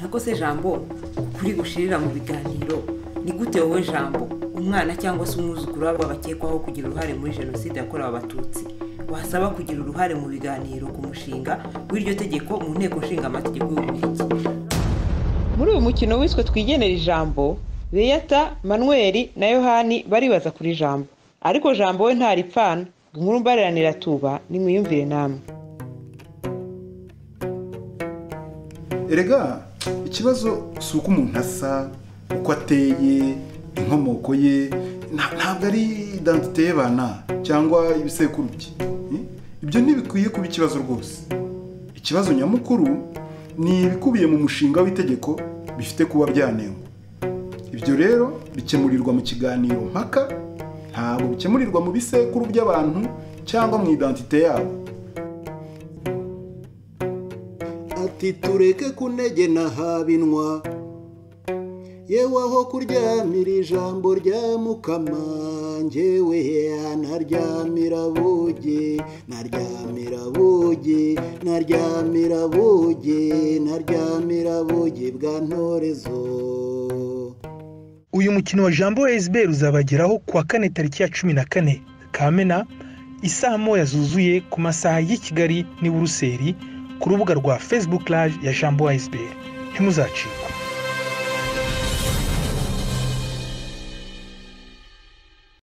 Ariko se Jambo, kuri gushirira mu biganiro, ni gute wowe Jambo, umwana cyangwa se umwuzukuru wabo bakekwaho kugira uruhare muri jenoside yakorewe Abatutsi, wasaba kugira uruhare mu biganiro ku mushinga w'iryo tegeko mu nteko nshinga amategeko y'Ububiligi? Muri uyu mukino wiswe Twigenera Ijambo, Beyata, Manuel na Yohani baribaza kuri Jambo, ariko Jambo we ntaripfana. Inkuru mbareranira tuba nimwiyumvire namwe. Erega ikibazo si uko umuntu asa, uko ateye, inkomoko ye, ntabwo ari identité y'abana cyangwa ibisekuru bye. Ibyo ntibikwiye kuba ikibazo rwose. Ikibazo nyamukuru ni ibikubiye mu mushinga w'itegeko bifite kuba byanengwa. Ibyo rero bikemurirwa mu kiganiro mpaka, ntabwo bikemurirwa mu bisekuru by'abantu cyangwa mu identité yabo. Ati tureke kunegena habinwa, yewe aho kuryamira ijambo rya Mukama, njyewe naryamira bugi, naryamira bugi, naryamira bugi, naryamira bugi bwa ntorezo. Uyu mukino wa Jambo ASBL uzabageraho kuwa kane tariki ya 14 Kamena isaha moya zuzuye ku masaha y'i Kigali n'i Buruseli ku rubuga rwa Facebook Live ya Jambo ASBL. Ntimuzacikwe.